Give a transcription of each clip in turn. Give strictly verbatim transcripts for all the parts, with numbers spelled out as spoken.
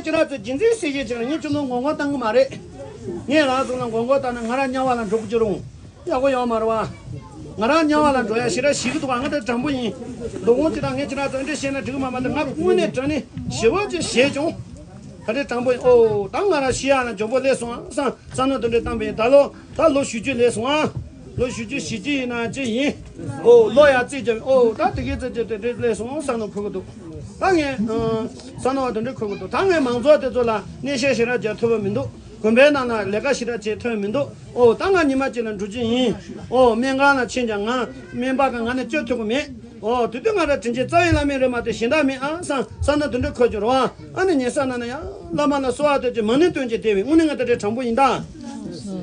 ཁྱེད་རང་ཚོ་རྒྱུན་འཛིན་ཟེར་གྱི་ཅིག་ལ་ངས་ཁྱོད་ཚོ་མགོ་སྐོར་བཏང་གི་མ་རེད། ངས་རང་ཚོ་ལ་མགོ་སྐོར་བཏང་ན་ང་རང་དམྱལ་བ་ལ་འགྲོ་གི་ཅི་རུང་ཡག་པོ་ཡོད་མ་རེད་བ། ང་རང་དམྱལ་བ་ལ་འགྲོ་ཡ་ཞེ་དྲག་ཞེད་ཀྱི་འདུག་ང་འདྲ་དྲང་པོ་ཡིན། མདོ་དགོང་ཅི་དང་ངས་ཁྱེད་རང་ཚོ་འདྲ་བཤད་ན་འགྲིག་གི་མ་མ་འདུག་ང་དངོས་གནས་དྲང་གནས་ཞེ་པོ་ཅིག་ཞེད་བྱུང་། ད་འདྲ་དྲང་པོ་ཡིན། ཨོ་ད་ང་རང་ཤི་ཡག་ལ་འཇོན་པོ་སླེབས་སོང་ཨ་བསམ་བསམ་མནོ་དེ་འདྲ་བཏང་པ་ཡིན། ད་ལོ་ད་ལོ་བཞི་བཅུ་སླེབས་སོང་ཨ། ལོ་བཞི་བཅུ་ཞེ་གཅིག་ཡིན་ན་ཅི་ཡིན། ཨོ་ལོ་ཡ་རྩིས་རྒྱབ་ཨོ་ད་དེ་གའི་རྩིས་རྒྱབ་དེ་འདྲ་སླེབས་སོང་བསམ་མནོ་འཁོར་གི་འདུག་ད་ངས་ཨ་བསམ་མནོ་བ་དེ་འདྲ་འཁོར་གི་འདུག་ད་ངས་མང་ཚོགས་དེ་ཚོ་ལ་གནས་བཤད་ཞེ་དྲག་རྒྱག་ཐུབ་པ་མི་འདུག་དགོན་པའི་ནང་ན་ལས་ཀ་ཞེ་དྲག་བྱེད་ཐུབ་པ་མི་འདུག་ཨོ་ད་ང་ཉི་མ་གཅིག་ལ་འགྲོ་རྒྱུ་ཡིན། ཨོ་སྨན་ཁང་ལ་ཕྱིན་ཀྱང་ང་སྨན་པ་གིས་ང་ནས་བཅོས་ཐུབ་ཀྱི་མེད། ཨོ་དེ་དུས་ང་རང་དྲིན་ཆེན་རྩ་བའི་བླ་མ་རེད་མ་གཏོགས་གཞན་དག་མིན་ཨ་བསམ་བསམ་ན་དེ་འདྲ་འཁོར་གྱི་རེད་བ། ཨ་ནི་ཉལ་ས་ན་ན་ཡང་བླ་མ་ལ་གསོལ་བ་བཏབ་ཀྱི་མ་ཎི་བཏོན་གྱི་བསྡད་པའི་དངོས་གནས་ང་ད་རེ་དྲང་པོ་ཡིན་ད།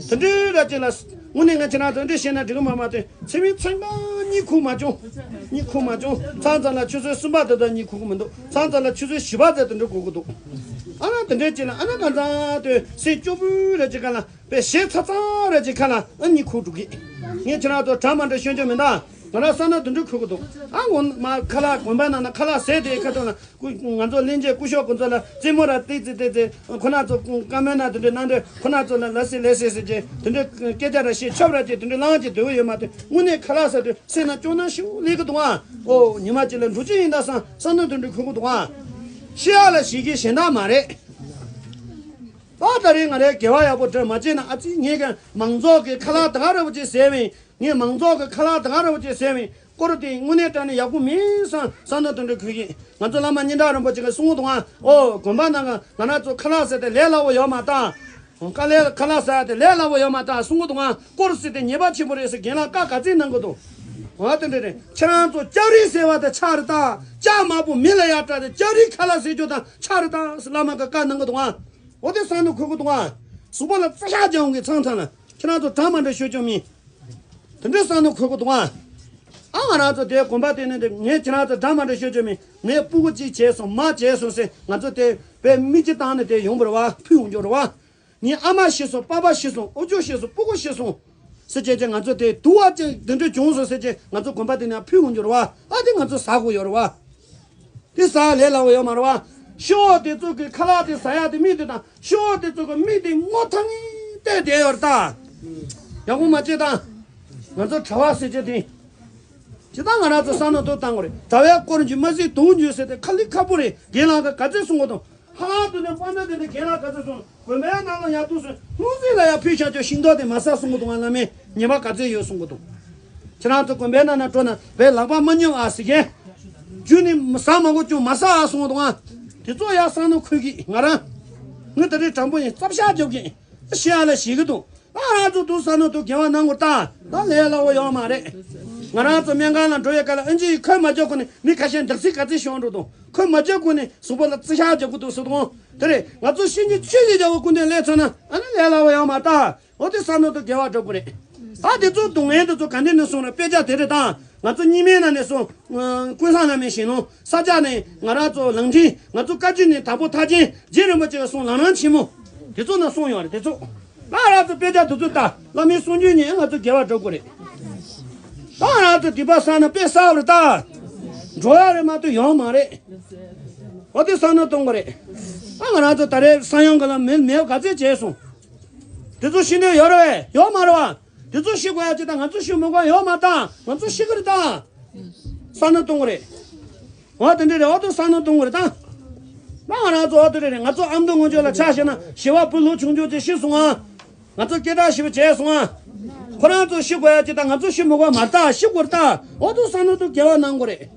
དེ་འདྲའི་ར་ཅིག་ལ་དངོས་གནས་ང་ཁྱེད་རང་ཚོ་འདྲ་བཤད་ན་འགྲིག་གི་མ་མ་གཏོགས་ཚེ་མི་ཚང་མ་གཉིད་ཁུག་མ་བྱུང་། གཉིད་ཁུག་མ་བྱུང་། མཚམས་མཚམས་ལ་ཆུ་ཚོད་གསུམ་པ་དེ་ལྟར་གཉིད་ཁུག་གི་མི་འདུག་མཚམས་མཚམས་ལ་ཆུ་ཚོད་བཞི་པ་དེ་དེ་འདྲ་འཁོར་གི་འདུག་ཨ་ན་དེ་འདྲའི་ཅིག་ལ་ཨ་ན་གང་ཚང་དུ་སེམས་སྐྱོ་པོའི་ར་ཅིག་ག་ལ། པའི་ཞེ་ཚ་ཚ་རེ་ཅིག་ཁ་ལ་ཨ་ནི་ཁུག་འགྲོ་གི། ངས་ཁྱེད་རང་ཚོ་གྲ་མ་འདྲ་ཤོད་རྒྱུ་མིན་ད། ང་རང་བསམ་ན་དེ་འདྲ་ཁུག་གི་འདུག་ཨ་ངོ་མ་ཁ་ལག་དགོན་པ་ནང་ན་ཁ་ལག་ཟས་དེ་ཁ་ཐོག་ན་སྐུ་ང་ཚོ་གླིང་རྗེ་སྐུ་ཞབས་ཁོང་ཚོ་ལ་རྩེད་མོ་ར་ཏིག་ཙི་ཏིག་ཙི་ཁོ་ན་ཚོ་བཀའ་མོལ་ན་དེ་འདྲ་གནང་འདྲ་ཁོ་ན་ཚོ་ལ་ལ་སི་ལ་སི་ཟེར་གྱི་དེ་འདྲ་སྐད་ཆ་ར་བཤད་ཆབ་ར་ཅིག་དེ་འདྲ་ལངས་ཀྱི་འདོད་ཡོད་མ་དེ་དངོས་གནས་ཁ་ལག་ཟ་དུས་སེམས་ན་སྐྱོ་སྣང་ཞིག་སླེབས་གི་འདུག་ཨ། ཨོ་ཉི་མ་གཅིག་ལ་འགྲོ་རྒྱུ་ཡིན་ད་བསམ་བསམ་ན་དེ་འདྲ་ཁུག་གི་འདུག་ཨ། ཤི་ཡག་ལ་ཞེད་ཀྱི་གཞན་དག་མ་རེད། ད་ད་རེས་ང་རའི་དགེ་བ་ཡག་པོ་འདྲ་མ་བྱས་ན་ཨ་ཙི་ངས་ཀྱང་མང་ཚོགས་ཀྱི་ཁ་ལག་ད་ག་ར་བ་ཅིག་ཟས་བས་ངས་མང་ཚོགས་ཀྱི་ཁ་ལག་ད་ག་ར་བ་ཅིག་ཟས་བས་སྐོར་དེ་དངོས་གནས་དྲང་ནས་ཡག་པོ་མིན་བསམ་བསམ་ན་དེ་འདྲ་གུས་ཀྱི་ང་ཚོ་བླ་མ་སྙིང་ཐག་རིང་པོ་ཅིག་གིས་གསུང་གི་འདུག་ཨ། ཨོ་དགོན་པ་ནང་གི་ང་རང་ཚོ་ཁ་ལག་ཟས་དེ་ལས་སླ་བོ་ཡོད་མ་ད། ཁ་ལས་ཁ་ལག་ཟས་དེ་ལས་སླ་བོ་ཡོད་མ་ད་གསུང་གི་འདུག་ཨ། སྐོར་ཟས་དེ་ཉེས་པ་ཆེན་པོ་རེད་ཟེར་རྒན་ལགས་བཀའ་ག་ཚོད་གནང་གི་འདུག་ཨ་དེ་འདྲ་རེད། ཁྱེད་རང་ཚོ་ལྕགས་རིགས་ཟས་པ་དེ་ཆག་རེད་ད། ལྕགས་དམར་པོ་མི་ལ་ཡག་དྲག་དེ་ལྕགས་རིགས་ཁ་ལག་ཟས་རྒྱུ་དང་ཆག་རེད་ད་ཟེར་བླ་མ་གིས་བཀའ་གནང་གི་འདུག་ཨ། འོ་དེ་བསམ་བློ་འཁོར་གི་འདུག་ཨ། གཟུགས་པོ་ལ་རྩི་ཤ་རྒྱག་གི་མཚམས་མཚམས་ལ་ཁྱེད་རང་ཚོ་གྲ་མ་འདྲ་ཤོད་ཆོག་མིན། དེ་འདྲའི་བསམ་བློ་འཁོར་གི་འདུག་ཨ། ཨ་ང་རང་ཚོ་དེ་དགོན་པ་དེ་ནས་དེ་ངས་ཁྱེད་རང་ཚོ་གྲ་མ་འདྲ་ཤོད་ཆོག་མིན། ངས་སྤུ་གུ་གཅིག་བྱས་སོང་མ་བྱས་སོང་ཟེར་ང་ཚོ་དེ་བས་མི་གཅིག་བཏང་ནས་དེ་ཡོང་བ་རེད་བ་ཕུད་ཡོང་རྒྱུ་རེད་བ། ངའི་ཨ་མ་ཤི་སོང་། པ་ཕ་ཤི་སོང་། ཨུ་ཅུ་ཤི་སོང་། སྤུ་གུ་ཤི་སོང་། ཟེར་བྱས་ཀྱི་ང་ཚོ་དེ་དུ་བ་ཅན་དེ་འདྲ་བྱུང་སོང་ཟེར་བྱས་ང་ཚོ་དགོན་པ་དེ་ནས་ཕུལ་འོང་རྒྱུ་རེད་བ། ཨ་དེ་ང་ཚོ་ཟ་དགོས་ཡོད་རེད་བ། དེ་ཟ་ལས་སླ་བོ་ཡོད་མ་རེད་བ། ཤི་བོ་དེ་ཚོ་གི་ཁ་ལག་དེ་ཟ་ཡག་དེ་མིག་དེ་དང་ཤི་བོ་དེ་ཚོ་གི་མིག་དེ་སྔོ་ཐག་ངེ་བལྟས་བསྡད་ཡོད་རེད་ད། ཡག་པོ་མ་བྱེད་དང་། ང་ཚོ་གྲྭ་བ་ཟེར་བྱས་དེ། ཇི་ལྟར་ང་རང་ཚོ་བསམ་བློ་དུ་བཏང་དགོས་རེད། གྲྭ་བའི་སྐོར་འཇུ་མ་གཟིགས་དུང་འཇུ་ཟེར་ཏེ་ཁ་ལི་ཁ་པོ་རེད། རྒན་ལགས་ཀྱིས་ག་ཚོད་གསུང་གི་འདུག་ཧ་ལམ་དུ་ནས་དཔང་རྟགས་དེ་འདྲ་རྒན་ལགས་ག་ཚོད་གསུང་། དགོན་པའི་ནང་ལ་ཡར་འདུག་སོང་སྔོན་རྩིས་ལ་ཡར་ཕུལ་བཞག་ཆོག་ཤིང་ཏོག་དེ་མ་ཟ་གསུང་གི་འདུག་ང་བླ་མས་ཉེས་པ་ག་ཚོད་ཡོད་གསུང་གི་འདུག་ཁྱེད་རང་ཚོ་དགོན་པའི་ནང་ན་འགྲོ་ན་བའི་ལག་པ་མ་སྙོམས་ཨ་ཟེར་མཁན། རྒྱུ་ནི་ཟ་མ་དགོས་ཀྱང་མ་ཟ་ཨ་གསུང་གི་འདུག་ང་དེ་ཚོ་ཡར་བསམ་བློ་འཁོར་གི་ང་རང་། ངས་ད་རེས་དྲང་པོ་ཡིན་རྩབ་ཤག་རྒྱོབ་གི་ཤི་ཡག་ལ་ཞེད་གི་འདུག་ང་རང་ཚོ་དུ་ས་ནོ་དུ་དགེ་བ་གནང་དགོས་ད། ད་ལས་སླ་བོ་ཡོད་མ་རེད། ང་རང་ཚོ་སྨན་ཁང་ལ་འགྲོ་བའི་སྐབས་ལ་ཨ་ཅེ་ཁོས་མ་བརྒྱབ་གོང་ནས་མི་ཁ་ཤས་འདག་སི་ག་ཚི་ཤོར་འགྲོ་དང་ཁོས་མ་བརྒྱབ་གོང་ནས་གཟུགས་པོ་ལ་རྩི་ཤག་རྒྱབ་གི་འདུག་ཟེར་དང་། དེ་རེད་ང་ཚོ་ཤི་ཉིན་ཆོས་ཀྱི་རྒྱལ་པོ་སྐུ་མདུན་སླེབས་ཚར་ན་ཨ་ནི་ལས་སླ་བོ་ཡོད་མ་ད། འོ་དེ་ས་ནོ་དུ་དགེ་བ་སྒྲུབ་དགོས་རེད། ད་དེ་ཚོ་སྡུག་བསྔལ་དེ་ཚོ་ག་འདྲ་ནས་སོང་ར་དཔེ་ཆ་དེ་རེད་ད། ང་ཚོ་གཉིས་སྨན་ནང་ནས་སོང་། ཀུན་བཟང་བླ་མའི་ཞལ་ནང་། ས་སྐྱ་ནས་ང་རང་ཚོ་ལམ་འཕྲིན། ང་ཚོ་བཀའ་བརྒྱུད་ནས་དྭགས་པོ་ཐར་རྒྱན་རྗེ་རིན་པོ་ཆེ་གི་གསུང་ལམ་རིམ་ཆེན་མོ། དེ་ཚོ་ནང་གསུངས་ཡོད་རེད་དེ་ཚོ། ང་རང་ཚོ་དཔེ་ཆ་དེ་ཚོ་ལྟ། བླ་མའི་གསུང་རྒྱུན་ནས་ང་ཚོ་དགེ་བ་སྒྲུབ་དགོས་རེད། ད་ང་རང་ཚོ་སྡིག་པ་བསགས་ན་དཔེ་བསགས་པ་རེད་ད། འགྲོ་ཡག་རེད་མ་གཏོགས་ཡོང་མ་རེད། འོ་དེ་བསམ་བློ་གཏོང་དགོས་རེད། ད་ང་རང་ཚོ་ད་རེས་ས་ཡོམ་གི་ལ་མེ་མེ་ག་ཚོད་བྱས་སོང་། དེ་ཚོ་ཤི་འདོད་ཡོད་རེད་ཡོད་མ་རེད་བ། དེ་ཚོ་ཤི་དགོས་ཡ་ཅི་ད་ང་ཚོ་ཤི་མི་དགོས་ཡོད་མ་ད། ང་ཚོ་ཤི་གི་རེད་ད། བསམ་བློ་གཏོང་དགོས་རེད། འོ་དེ་འདྲ་རེད། འོ་དེ་བསམ་བློ་གཏོང་དགོས་རེད་ད། ད་ང་རང་ཚོ་འོ་དེ་རེད་རེད། ང་ཚོ་ཨ་མདོ་སྔོན་ཆད་ལ་ཆ་བཞག་ན་ཞི་བ་བུ་ལོ་ཆུང་ཆུང་ཅིག་ཤི་སོང་ཨ། ང་ཚོ་སྐད་གྲགས་ཞེ་པོ་བྱས་སོང་ཨ། ཁོ་རང་ཚོ་ཤི་དགོས་ཡ་ཅི་ད་ང་ཚོ་ཤི་མི་དགོས་མ་ད་ཤི་དགོས་རེད་ད། འོ་དེ་བསམ་བློ་དུ་དགེ་བ་གནང་དགོས་རེད།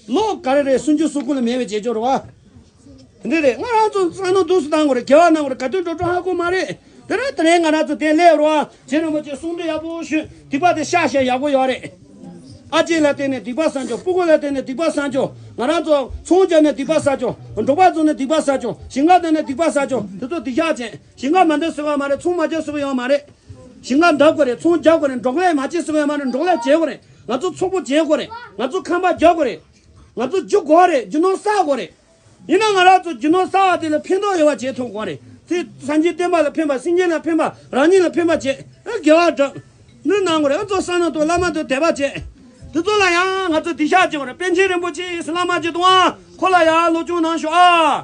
ལོ་ག་རེ་རེད་སུམ་ཅུ་སོ་དགུ་ལ་མེད་པའི་རྗེས་ཕྱོགས་རེད་བ། དེ་འདྲ་རེད། ང་རང་ཚོ་བསམ་བློ་འདུག་སེ་བཏང་དགོས་རེད། དགེ་བ་གནང་དགོས་རེད། ག་དུས་འགྲོ་འགྲོ་ཧ་གོ་མ་རེད། དེ་རིང་དེ་རིང་ང་རང་ཚོ་དེ་སླེབས་རོགས་ཨ། རྗེ་རིན་པོ་ཆེ་གསུང་འདི་ཡག་པོ་ཞུས། སྡིག་པ་དེ་བཤགས་བཤགས་ཡག་པོ་ཡོད་རེད། ཨ་ཅེ་ལ་བརྟེན་ནས་སྡིག་པ་བསགས་ཆོག་སྤུ་གུ་ལ་བརྟེན་ནས་སྡིག་པ་བསགས་ཆོག་ང་རང་ཚོ་ཚོང་རྒྱག་ནས་སྡིག་པ་བསགས་ཆོག་འབྲོག་པ་བཙུགས་ནས་སྡིག་པ་བསགས་ཆོག་ཞིང་ཁ་འདེབས་ནས་སྡིག་པ་བསགས་ཆོག་དེ་ཚོ་སྡིག་བཤགས་བྱས། ཞིང་ཁ་མ་འདེབས་ཟེར་བ་མ་རེད། ཚོང་མ་རྒྱག་ཟེར་བ་ཡོད་མ་རེད། ཞིང་ཁ་འདེབས་དགོས་རེད། ཚོང་རྒྱག་དགོས་རེད། འབྲོག་ལས་མ་བྱེད་ཟེར་བ་ཡོད་མ་རེད། འབྲོག་ལས་བྱེད་དགོས་རེད། ང་ཚོ་ཚོགས་པ་བྱེད་དགོས་རེད། ང་ཚོ་ཁང་པ་རྒྱག་དགོས་རེད། ང་ཚོ་རྒྱུ་དགོས་རེད། རྒྱུ་ནོར་བསགས་དགོས་རེད། ཡིན་ན་ང་རང་ཚོ་རྒྱུ་ནོར་བསགས་པ་དེ་ལ་ཕན་ཐོགས་ཡོད་པ་བྱེད་ཐུབ་དགོས་རེད། དེ་སངས་རྒྱས་བསྟན་པ་ལ་ཕན་པ། སེམས་ཅན་ལ་ཕན་པ། རང་ཉིད་ལ་ཕན་པ་བྱེད། ཨེ་དགེ་བ་སྒྲུབ། འདི་གནང་དགོས་རེད། ཨ་ཚོ་བསམ་བློ་གཏོང་། བླ་མ་དང་དད་པ་བྱེད། དེ་ཚོ་ལ་ཡང་ང་ཚོ་སྡིག་བཤགས་བྱེད་དགོས་རེད། པཎ་ཆེན་རིན་པོ་ཆེ་ཟེར་བླ་མ་ཅིག་འདུག་ཨ། ཁོ་ལ་ཡང་སློབ་སྦྱོང་གནང་ཤོག་ཨ།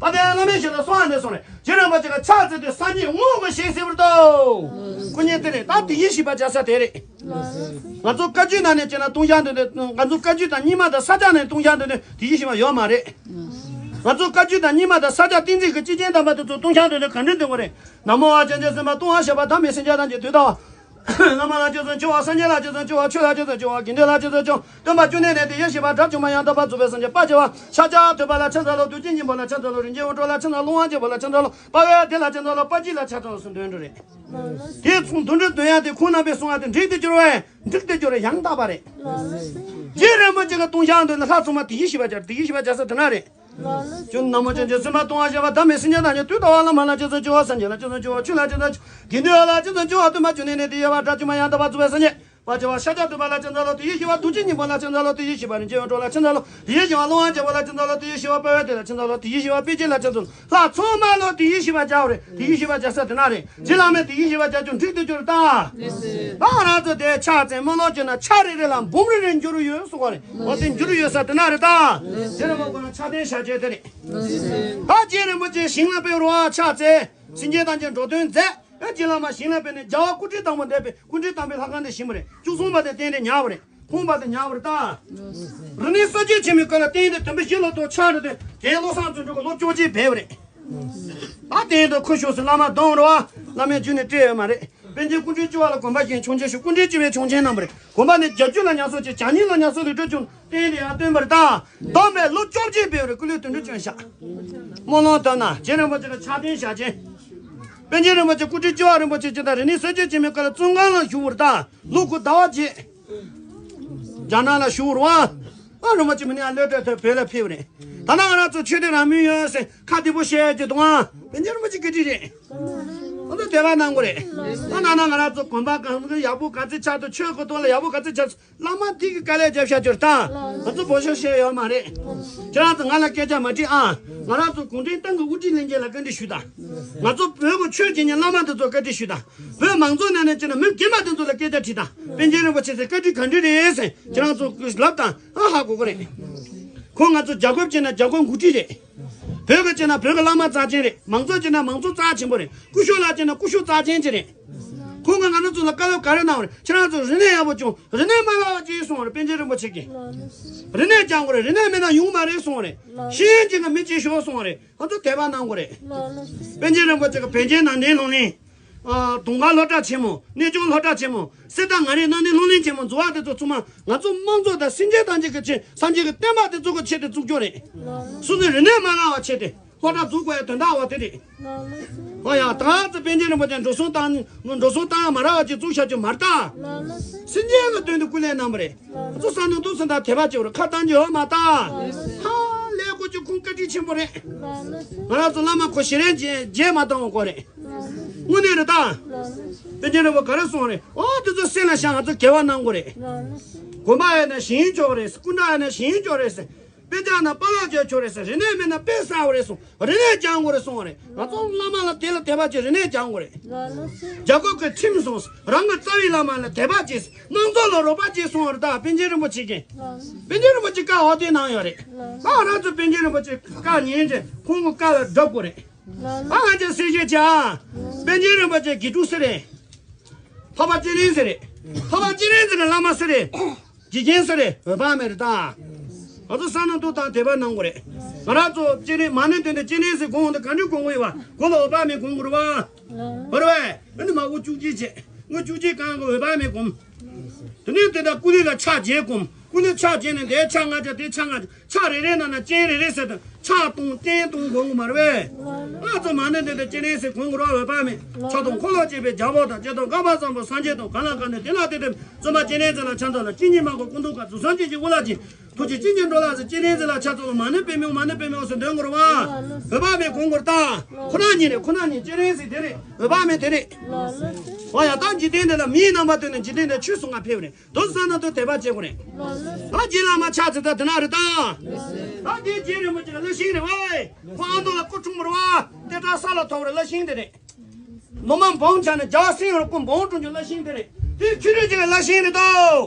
དཔལ་ལྡན་བླ་མའི་ཞལ་ལ་གསུང་བ་ནས་གསུངས་རེད། རྗེ་རིན་པོ་ཆེ་གི་ཕྱག་བཙལ་དུས་སངས་རྒྱས་དངོས་པོ་ཞིག་གཟིགས་པར་ཐོབ། སྐུ་ཉིད་དེ་རེད། ད་དེ་ཡིད་ཞིབ་པ་བྱ་ས་དེ་རེད། ང་ཚོ་བཀའ་བརྒྱུད་ནང་ནས་བྱས་ན་ལྟུང་བཤགས་འདོན་དུས། ང་ཚོ་བཀའ་བརྒྱུད་དང་རྙིང་མ་དང་ས་སྐྱ་ནས་ལྟུང་བཤགས་འདོན་དུས་དེ་ཡིད་ཞིབ་པ་ཡོད་མ་རེད། ང་ཚོ་བཀའ་བརྒྱུད་དང་རྙིང་མ་དང་ས་སྐྱ་བསྟན་འཛིན་གྱི་སྤྱི་རྒྱན་དམ་པ་དེ་ཚོ་ལྟུང་བཤགས་འདོན་དུས་ག་འདྲ་འདོན་དགོས་རེད། ན་མོ་ཨ་ཙི་ཙི་སེམས་དཔའ་ལྟུང་བ་ཞེས་པ་དམ་པའི་སེམས་ཅན་ཐམས་ཅད་དུས་ལྟ་བ། བླ་མ་ལ་ཅི་བསམ་བྱུང་བ། སངས་རྒྱས་ལ་ཅི་བསམ་བྱུང་བ། ཆོས་ལ་ཅི་བསམ་བྱུང་བ། དགེ་འདུན་ལ་ཅི་བསམ་བྱུང་། སྟོན་པ་བཅུ་གནས་ནས་དེ་ཡེ་ཤེས་པ། དགྲ་བཅོམ་པ་ཡང་དག་པར་རྫོགས་པའི་སངས་རྒྱས་དཔལ་ཆེ་བ། ཤཱཀྱ་ཐུབ་པ་ལ་ཕྱག་འཚལ་ལོ། རྡོ་རྗེ་སྙིང་པོ་ལ་ཕྱག་འཚལ་ལོ། རིན་ཆེན་དབང་གྲགས་ལ་ཕྱག་འཚལ་ལོ། ཀླུ་དབང་རྒྱལ་པོ་ལ་ཕྱག་འཚལ་ལོ། དཔལ་བེ་ཏི་ལ་ཕྱག་འཚལ་ལོ། དཔལ་སྐྱེས་ལ་ཕྱག་འཚལ་ལོ་ཟེར་འདོན་འགྲོ་རེད། དེ་ཚོ་འདོན་འགྲོ་འདོན་ཡག་དེ་ཁོང་རྣམ་པས་གསུང་བ་དེ་འགྲིག་ཏུ་གྱུར་བས། འགྲིག་ཏུ་གྱུར་ཡང་དག་པ་རེད། རྗེ་རིན་པོ་ཆེ་གི་ལྟུང་བཤགས་འདོན་ལ་ལྷ་ཚང་མ་དེ་ཡེ་ཤེས་པ་སྦྱར། དེ་ཡེ་ཤེས་པ་སྦྱར་ས་དེ་ན་རེད། ཅུང་ན་མོ་ཅན་གྱི་སེམས་དཔའ་ལྟུང་བ་ཞེས་པ་དམ་པའི་སེམས་ཅན་ཐམས་ཅད་དུས་ལྟ་བ། བླ་མ་ལ་ཅི་བསམ་བྱུང་བ། སངས་རྒྱས་ལ་ཅི་བསམ་བྱུང་བ། ཆོས་ལ་ཅི་བསམ་བྱུང་། དགེ་འདུན་ལ་ཅི་བསམ་བྱུང་བ། སྟོན་པ་བཅུ་གནས་ནས་དེ་ཡེ་བ། དགྲ་བཅོམ་པ་ཡང་དག་པར་རྫོགས་པའི་སངས་རྒྱས་དཔལ་ཆེ་བ། ཤཱཀྱ་ཐུབ་པ་ལ་ཕྱག་འཚལ་ལོ། དེ་ཡེ་ཤེས་པ། རྡོ་རྗེ་སྙིང་པོ་ལ་ཕྱག་འཚལ་ལོ། དེ་ཡེ་ཤེས་པ། རིན་ཆེན་དབང་གྲགས་ལ་ཕྱག་འཚལ་ལོ། དེ་ཡེ་ཤེས་པ། ཀླུ་དབང་རྒྱལ་པོ་ལ་ཕྱག་འཚལ་ལོ། དེ་ཡེ་ཤེས་པ། དཔལ་སྐྱེས་ལ་ཕྱག་འཚལ་ལོ། དེ་ཡེ་ཤེས་པ། དཔལ་སྐྱེས་ལ་ཕྱག་འཚལ་ལོ། ལྷ་ཚང་མ་ལོ་དེ་ཡེ་ཤེས་པ་སྦྱར་བ་རེད། དེ་ཡེ་ཤེས་པ་སྦྱར་ས་དེ་ན་རེད། རྗེ་བླ་མས་དེ་ཡེ་ཤེས་པ་སྦྱར་རྒྱུ་འགྲིག་ཏུ་གྱུར་ད། ད་ང་རང་ཚོ་དེ་ཕྱག་འཚལ་སྨོན་ལམ་བྱས་ན་ཆ་རེ་རེ་ལ་འབུམ་རེ་རེ་འགྱུར་ཡོད་གསུང་བ་རེད། འོ་དེ་འགྱུར་ཡོད་ས་དེ་ན་རེད་ད། རྗེ་རིན་པོ་ཆེ་ཕྱག་རྟེན་བཞག་བྱས་དེ་རེད། ད་རྗེ་རིན་པོ་ཆེ་ཞིང་ལ་ཕེབས་རུང་ཕྱག་འཚལ། སེམས་ཅན་ཐམས་ཅད་འགྲོ་དོན་མཛད། ཨེ་རྗེ་བླ་མ་ཞིང་ལ་ཕེབས་ནས་རྒྱལ་བ་སྐུ་ཕྲེང་དང་པོ་འདས་པའི་སྐུ་ཕྲེང་དང་པོའི་ལྷ་ཁང་དེ་བཞེངས་པ་རེད། བཅུ་གསུམ་པ་དེ་རྟེན་དེ་ཉར་བ་རེད། ཐོག་མ་པ་དེ་ཉར་བ་རེད་ད། རིག་གནས་གསར་བརྗེ་ཆེན་མོའི་སྐབས་ལ་རྟེན་དེ་བདུན་པ་བཞི་ལོ་ཐོག་ཆགས་རེད་དེ། དེ་བློ་བཟང་བརྩོན་འགྲུས་ཀྱིས་ལོ་བཅོ་བརྒྱད་སྦས་པ་རེད། ད་རྟེན་དེ་ཁུ་བྱུག་སེ་བླ་མ་གདོང་རེད་བ། བླ་མའི་རྒྱུད་ནས་སྤྲད་ཡོད་མ་རེད། པཎ་ཆེན་སྐུ་ཕྲེང་བཅུ་བ་ལ་དགོན་པ་བཞེངས། ཆོས་རྒྱལ་ཞུ། སྐུ་ཕྲེང་བཅུ་པའི་ཆོས་རྒྱལ་གནང་བ་རེད། དགོན་པ་ནས་བརྒྱད་ཅུ་ལ་ཉམས་གསོ་བྱས། གྱ་གཉིས་ལ་ཉམས་གསོ་ལས་གྲོལ་བྱུང་། རྟེན་དེ་ཡང་བཏོན་པ་རེད་ད། བསྡོམས་པས་ལོ་བཅོ་བརྒྱད་སྦས་པ་རེད། སྐུ་ལུས་དོན་གྲུབ་ཅན་བཞག། སྨོན་ལམ་བཏབ་ན་རྗེ་རིན་པོ་ཆེ་ལ་ཕྱག་རྟེན་བཞག་ཅིང་། པཎ་ཆེན་རིན་པོ་ཆེ། སྐུ་ཕྲེང་བཅུ་བ་རིན་པོ་ཆེ་སྤྱི་དང་རིག་གནས་གསར་བརྗེ་ཆེན་མོའི་སྐབས་ལ་བཙོན་ཁང་ལ་བཞུགས་པ་རེད་ད། ལོ་དགུ་ཟླ་བ་བརྒྱད། རྒྱ་ནག་ལ་བཞུགས་པ་རེད་བ། ཨ་རིན་པོ་ཆེ་མི་ནི་ཨ་ལོས་བྲོས་ཐོན་བོད་ལ་ཕེབས་པ་རེད། ད་ནང་ང་རང་ཚོ་ཆོས་དད་རང་མོས་ཡོད་ཟེར་ཁ་བདེ་པོ་བཤད་ཀྱི་འདུག་ཨ། པཎ་ཆེན་རིན་པོ་ཆེ་བཀའ་དྲིན་རེད། ང་ཚོ་དད་པ་གནང་དགོས་རེད། ད་ནང་ན་ང་རང་ཚོ་དགོན་པ་གང་གི་ཡག་པོ་ག་ཚོད་ཆགས་འདུག་ཆོས་གོ་ཐོག་ལ་ཡག་པོ་ག་ཚོད་ཆགས། བླ་མ་འདི་གི་དཀའ་ལས་རྒྱབ་བཞག་རྒྱུར་ད། ང་ཚོ་བོད་ཤོར་བཤད་ཡོད་མ་རེད། ཁྱེད་རང་ཚོ་ང་ལ་སྐད་ཆ་མ་དྲིས་ཨ། ང་རང་ཚོ་གུང་ཁྲན་ཏང་གི་དབུ་ཁྲིད་ལྷན་རྒྱས་ལ་བཀའ་འདྲི་ཞུས་དང་། ང་ཚོ་བོད་ཀྱི་ཆོས་བྱེད་མཁན་བླ་མ་འདི་ཚོ་བཀའ་འདྲི་ཞུས་དང་། བོད་མང་ཚོགས་ནང་ནས་བྱས་ན་མི་རྒན་པ་འདི་ཚོ་ལ་སྐད་ཆ་དྲིས་དང་། པཎ་ཆེན་རིན་པོ་ཆེ་ཟེར་བཀའ་དྲིན་ག་འདྲ་རེད་ཟེར་ཁྱེད་རང་ཚོ་ལབ་དང་ཨ། ཧ་གོ་གི་རེད། ཁོང་ང་ཚོ་རྒྱལ་ཁབ་བྱས་ན་རྒྱལ་ཁབ་འགོ་ཁྲིད་རེད། བོད་ཀྱི་བྱས་ན་བོད་ཀྱི་བླ་མ་རྩ་ཆེན་རེད། མང་ཚོགས་བྱས་ན་མང་ཚོགས་རྩ་ཆེན་པོ་རེད། སྐུ་ཞབས་ལ་བྱས་ན་སྐུ་ཞབས་རྩ་ཆེན་ཅིག་རེད། ཁོང་གིས་ང་རང་ཚོ་ལ་བཀའ་སློབ་ག་རེ་གནང་བ་རེད། ཁྱེད་རང་ཚོ་རིག་གནས་ཡག་པོ་སྐྱོང་། རིག་གནས་མ་བརླག་པ་བྱེད་གསུངས་པ་རེད། པཎ་ཆེན་རིན་པོ་ཆེ་གིས། རིག་གནས་སྦྱང་དགོས་རེད། རིག་གནས་མེད་ན་ཡོང་མ་རེད་གསུངས་པ་རེད། ཤེས་ཡོན་ཅན་གྱི་མི་བྱེད་ཤོག་གསུངས་པ་རེད། ང་ཚོ་དད་པ་གནང་དགོས་རེད། པཎ་ཆེན་རིན་པོ་ཆེ་གི་བོད་ཆེན་ནང་བསྟན་སློབ་གླིང་། ཨ། དུང་དཀར་སློབ་གྲྭ་ཆེན་མོ། གནས་ཆུང་སློབ་གྲྭ་ཆེན་མོ། གསེར་རྟ་ང་རའི་སྣང་བརྙན་སློབ་གླིང་ཆེན་མོ། འཛུལ་བ་དེ་ཚོ་ཚང་མ་ང་ཚོ་དམངས་གཙོ་དང་སེམས་ཅན་ཐམས་ཅད་ཀྱི་ཆེད། སེམས་ཅན་གྱི་བསྟན་པ་དེ་ཚོ་གི་ཆེད་དུ་བཙུགས་རྒྱུ་རེད། སོ་སོའི་རིག་གནས་མ་བརླག་པ་ཆེད་དུ་སློབ་གྲྭ་འཛུགས་དགོས་ཡ་དོན་དག་བ་དེ་རེད། ཨོ་ཡ། ད་ཚོ་པཎ་ཆེན་རིན་པོ་ཆེ་འགྲོ་སོང་བཏང་། འགྲོ་སོང་བཏང་ཡ་མ་རག་པ་ཅིག་བཙུགས་བཞག་རྒྱུ་མ་རེད་ད། སེམས་ཅན་གྱི་དོན་དུ་སྐུ་ལས་གནང་བ་རེད། ང་ཚོ་བསམ་བློ་འདུག་སེ་ད་དད་པ་བྱེད་དགོས་རེད། ཁ་བཏང་རྒྱུ་ཡོད་མ་ད། ཧ་ལས་དགོས་རྒྱུ་ཁོང་བཀའ་དྲིན་ཆེན་པོ་རེད། ང་རང་ཚོ་བླ་མ་ཁོ་ཞལ་རས་མཇལ་མཇལ་མ་བཏང་བ་ཁོ་རེད། དངོས་གནས་རེད་ད། པཎ་ཆེན་རིན་པོ་ཆེ་ག་རེ་གསུངས་རེད། ཨོ་དེ་ཚོ་སེམས་ལ་བཞག་ང་ཚོ་དགེ་བ་གནང་དགོས་རེད། དགོན་པ་ཡིན་ན་ཞིང་ཆོག་རེད། སྐུ་འདྲ་ཡིན་ན་ཞིང་ཆོག་རེད། དཔེ་ཆ་ན་པཱ་ལགས་བྱས་ཆོག་རེད་ཟེར། རིག་གནས་མེད་ན་དཔེ་གསར་བ་རེད་གསུངས། རིག་གནས་སྦྱང་དགོས་རེད་གསུངས་པ་རེད། ང་ཚོ་བླ་མ་ལ་དེ་ལ་དད་པ་བྱེད། རིག་གནས་སྦྱང་དགོས་རེད། རྒྱ་གར་གྱི་ཁྲིམས་སོང་། རང་གི་རྩ་བའི་བླ་མ་ལ་དད་པ་བྱེད། དམངས་གཙོ་ལ་རོགས་པ་བྱེད་གསུངས་པ་རེད་ད། པཎ་ཆེན་རིན་པོ་ཆེ་གིས། པཎ་ཆེན་རིན་པོ་ཆེ་བཀའ་འོ་དེ་གནང་ཡོད་རེད། ད་ང་རང་ཚོ་པཎ་ཆེན་རིན་པོ་ཆེ་བཀའ་ཉན་བྱས་ཁོང་གི་བཀའ་ལ་སྒྲུབ་དགོས་རེད། ཨ་ང་ཚོས་གསལ་བཤད་བྱ། པཎ་ཆེན་རིན་པོ་ཆེ་དགེ་ཕྲུག་སུ་རེད། འཕགས་པ་སྤྱན་རས་གཟིགས་རེད། འཕགས་པ་སྤྱན་རས་གཟིགས་ནི་བླ་མ་སུ་རེད། དགེ་རྒན་སུ་རེད། འོད་དཔག་མེད་རེད་ད། ང་ཚོ་བསམ་བློ་ཐོངས་དང་དད་པ་གནང་དགོས་རེད། ང་རང་ཚོ་སྤྱན་རས་མ་ཎི་བཏོན་ཏེ་སྤྱན་རས་གཟིགས་དགོངས་འོང་དུས་ག་འདྲ་དགོངས་དགོས་ཡོད་པ། མགོ་ལ་འོད་དཔག་མེད་དགོངས་དགོས་རེད་པ། རེད་པས། ཨ་ནི་མར་དབུ་བཅུ་གཅིག་བྱས། དབུ་བཅུ་གཅིག་གང་གི་འོད་དཔག་མེད་བསྒོམ། དེ་ནས་དེ་ལྟར་སྐུ་ལུས་ལ་ཕྱག་བརྒྱད་བསྒོམ། སྐུ་ལུས་ཕྱག་བརྒྱད་ནས་འདིར་ཕྱག་ལྔ་བརྒྱབ། དེར་ཕྱག་ལྔ་བརྒྱབ། ཕྱག་རེ་རེའི་ནང་ན་སྤྱན་རེ་རེ་ཟེར་དང་། ཕྱག་སྟོང་སྤྱན་སྟོང་བསྒོམ་དགོས་མ་རེད་པས། ང་ཚོ་མ་ཎི་འདི་ལྟར་སྤྱན་རས་གཟིགས་དགོངས་དགོས་རེད་པ། འོད་དཔག་མེད། ཕྱག་སྟོང་འཁོར་ལོས་སྒྱུར་བའི་རྒྱལ་པོ་དང་། ཞིང་སྟོང་བསྐལ་པ་བཟང་པོ་སངས་རྒྱས་དང་། གང་ལ་གང་འདུལ་དེ་ལ་དེ་སྟོན། བཙུན་པ་སྤྱན་རས་གཟིགས་ལ་ཕྱག་འཚལ་ལོ། ཇི་སྙེད་མང་པོ་སྐུ་མདོག་དཀར། གཟུགས་བཟང་སྤྱན་གྱི་དབུ་ལ་བྱིན། ཐུགས་རྗེ་ཅན་གྱི་འགྲོ་ལ་གཟིགས། སྤྱན་རས་གཟིགས་ལ་ཕྱག་འཚལ་ལོ། མ་ཎི་པདྨེ་ཧཱུྃ། མ་ཎི་པདྨེ་ཧཱུྃ་ཟེར་འདོན་དགོས་རེད་པ། འོད་དཔག་མེད་དགོངས་དགོས་རེད་ད། ཁོ་ན་ཉིད་རེད། ཁོ་ན་ཉིད་སྤྱན་རས་གཟིགས་དེ་རེད། འོད་དཔག་མེད་དེ་རེད། འོ་ཡ། ད་འཇིག་རྟེན་འདི་ལ་མིའི་རྣམ་པ་སྟོན་ནས་འཇིག་རྟེན་འདི་ཆོས་གསུང་ག་ཕེབས་རེད། དེ་བསམ་བློ་ཐོངས་དད་པ་བྱེད་དགོས་རེད། ད་རྗེ་བླ་མ་ཕྱག་འཚལ་ད་དེ་ན་རེད་ད། ད་དེ་རྗེ་རིན་པོ་ཆེ་གི་བླ་ཤིང་རེད་པས། ཁོ་ཨ་མདོ་ལ་སྐུ་འཁྲུངས་པ་རེད་པ། ཏེ་ཏྲ་ས་ལ་ཐོབ་པའི་བླ་ཤིང་དེ་རེད། ལོ་མ་འབུམ་ཆགས་ནས་རྒྱལ་བ་སེང་གེ་ལ་སྐུ་འབུམ་འཁྲུངས་ཀྱི་བླ་ཤིང་དེ་རེད། དེ་ཁྱོད་རང་ཅིག་གི་བླ་ཤིང་རེད་ད།